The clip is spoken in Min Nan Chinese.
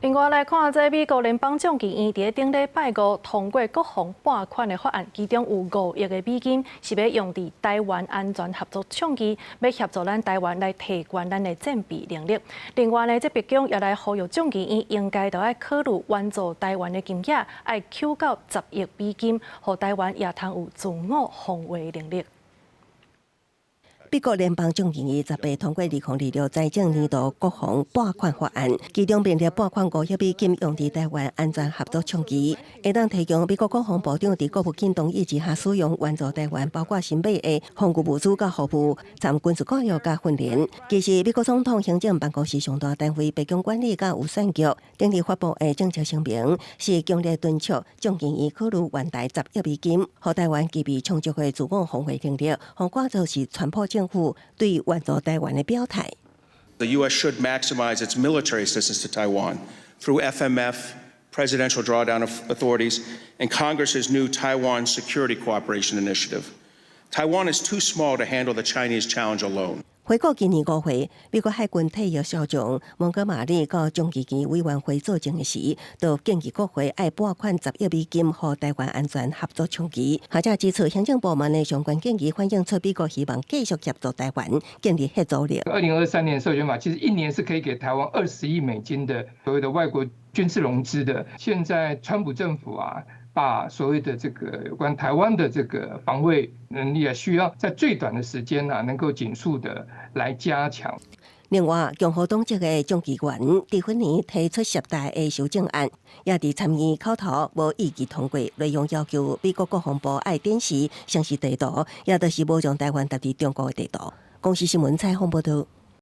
另外來看，這美國聯邦眾議院佇頂禮拜五通過國防撥款的法案，其中有5億的美金是欲用佇台灣安全合作倡議，欲協助咱台灣來提懸咱的戰備能力。另外呢，這白宮也來呼籲眾議院應該著愛考慮援助台灣的金額，愛抾到10億美金，予台灣也通有自我防衛能力。美國聯邦眾議院18通過2026財政年度國防撥款法案，其中明列撥款5億美金用佇台灣安全合作倡議，會當提供美國國防部長佇國務卿同意之下使用援助台灣，包括新買的防禦物資佮服務、參軍事教育佮訓練。其實美國總統行政辦公室上大單位白宮管理佮預算局頂日發布的政策聲明，是強烈敦促眾議院考慮援台10億美金，予台灣具備充足的自我防衛能力，予看做是川普政府對援助台灣的表態。 The U.S. should maximize its military assistance to Taiwan through FMF, presidential drawdown authorities, and Congress's new Taiwan Security Cooperation Initiative. Taiwan is too small to handle the Chinese challenge alone. 回顧今年5月，美國海軍退役少將蒙哥馬利到眾議院委員會作證的時，就建議國會愛撥款十億美金予台灣安全合作倡議。學者指出，行政部門的相關建議反映出美國希望繼續協助台灣建立核武力。 2023年授權法其實一年是可以給台灣20億美金的所謂的外國軍事融資的。現在川普政府啊，把所謂的這個有關台灣的這個防衛能力啊，需要在最短的時間啊，能夠緊速的來加強。另外，共和黨籍的眾議員佇去年提出涉台的修正案，也佇參議口頭無異議通過，內容要求美國國防部愛展示城市地圖，也就是無將台灣納佇中國的地圖。公視新聞採訪報導。